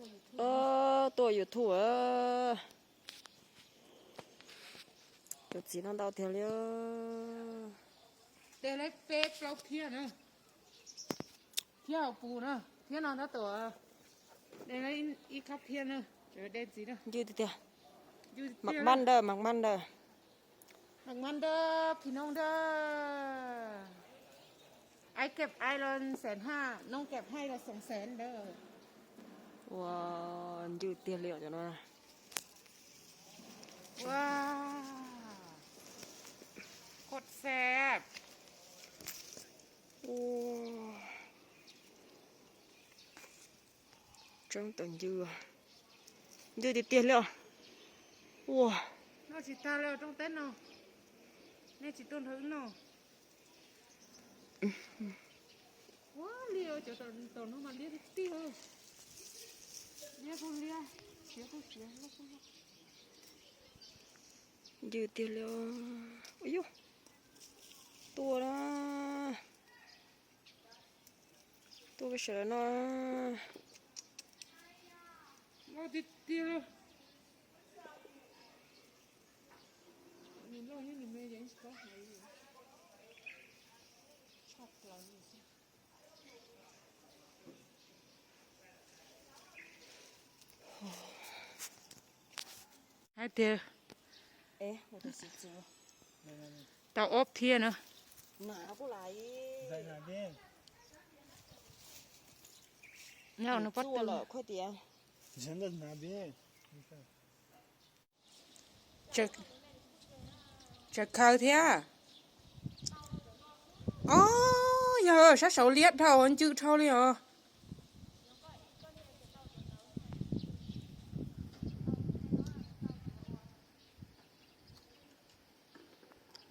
Tuaj YouTube. Cov txiv no ntau tiag li. Dej lawv peb plaub phiab na, thiab hauv pus na, thiab no tab tom de ib khab phiab na, de txiv na. Ncw tiag tiag. Mas mab ntawd, mas mab ntawd. Mas mab ntawd, phim nooj ntawd. Ai keb ai los xees haj, nooj keb haj los xees xees ntawd. Ua, ncw tiag li os cov no. Ua, koj xab. Tseeb tau ncw, ncw tiag tiag li os. Ua, noj tsis tag li rooj teb no, nej tsis tuaj nrog wb noj. Ua li cov tom no mas liab tiag tiag, liab kuj liab, siav kuj siav, loj kuj loj. Ncw tiag li os. Ua, tuaj na, tuaj peb sawv daws noj. Tiag tiag. Hais tias tau ob phiab na. Tseem khaws thiab. Ob, yog sab saud liab dhau ncw dhau li os.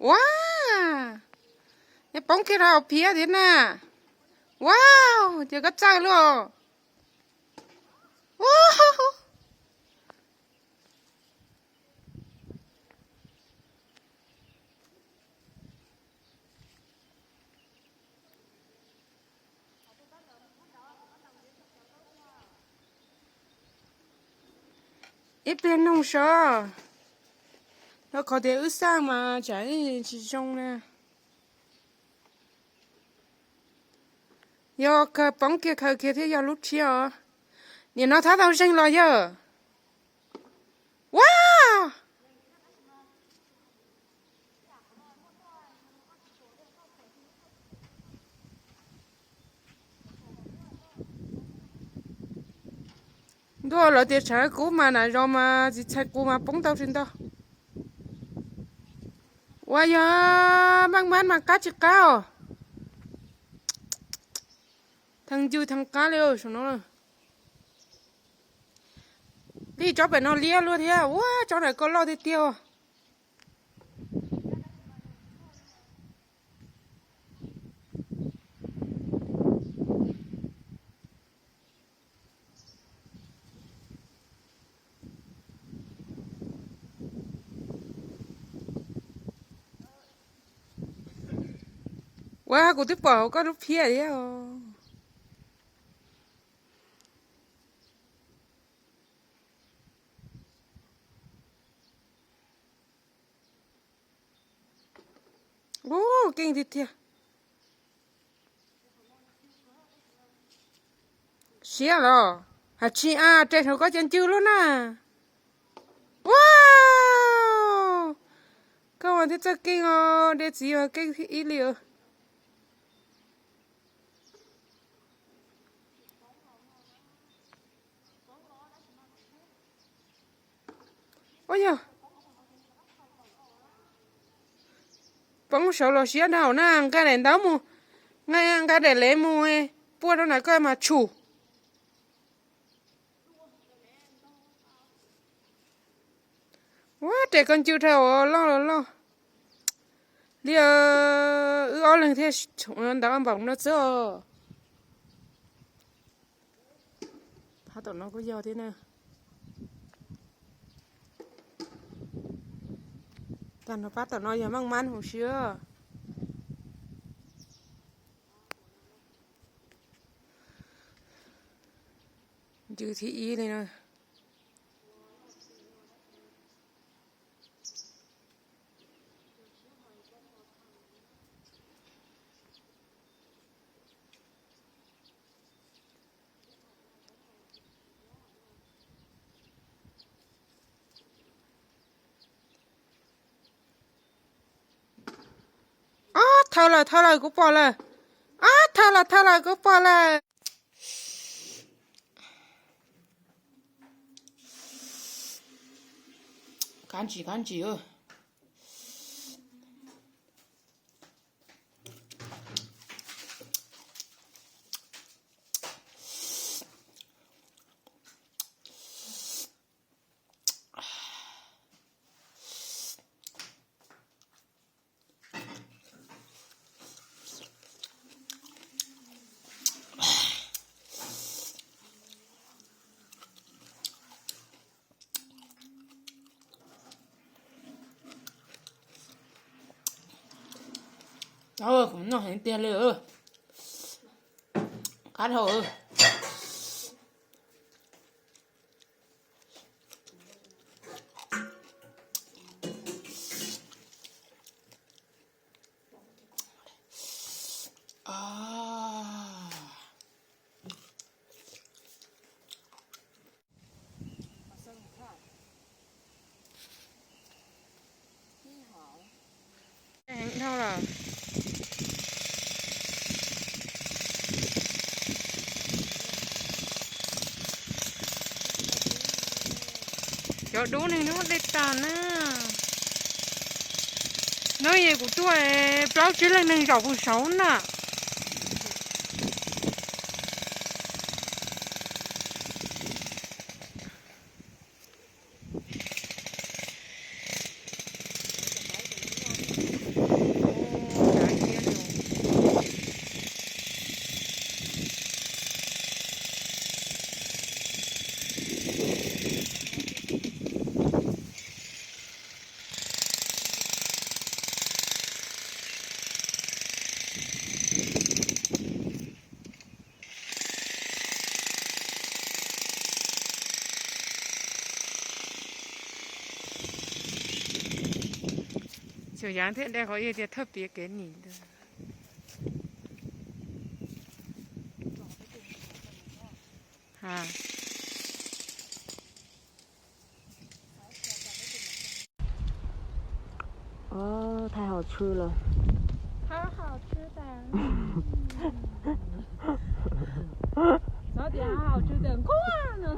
Ua, nws poob kiag rau hauv phiab thiab na. Ua, ces koj txawj luaj. Ua, ib pliag noog sov, rau qhov tias wb xaj mas tsam tsis zoo na. Yog khaws poob kiag khaws kiag thiab yog lub tshiab os. Nim no thab tau zeeg los yog. Ua, ntuj, lawv tias tshav kub mas nam zos mas txiv txhais qus mas poob ntau tsis ntau. Ua, yog meej mab mas qab tsis qab os. Theej ncw theej qab li saum no. Tib tsob pem no liab luaj thiab, ua tsob ntawm ko loj tiag tiag. Ua, kuv twb pom hauv koj lub phiab thiab os. Ua, keej tiag tiag. Siab los hais tsis a, tes saum koj ces ncw luaj na. Ua, koj mas thiaj txawj keej os, de txiv mas keej ib li os. Ua yog, poob saud los siab dhau na, nqa daim ntaub mus, nqa daim lev mus puag rau ntawm koj mas tshum. Ua, tes koj ncw dhau loj los loj li. Wb ob leeg thiaj ntawd npaum no xwb os. Phab tom no kuj yog thiab na. Tag nrho pab tom no yog meej mab huv si. Tswv thib ib li na. Ob thawj lawm, thawj lawm, kuv pom lawm. Ob thawj lawm, thawj lawm, kuv pom lawm. Kab ntsis, kab ntsis. Kuv noj heev tiag li. Qab dhau. Heev dhau lawm. Cov dub neeg nyob dej tas na. Hnub yim kuv tuaj plaub tsib leej neeg zaum kuv saud na. Txhua yam thiaj dai qhov tias thawj piav kev nim ntawd. Thaij hauv tshwj lawm. Thaij hauv tshwj tas. Xav tias hauv tshwj tas nkuaj no.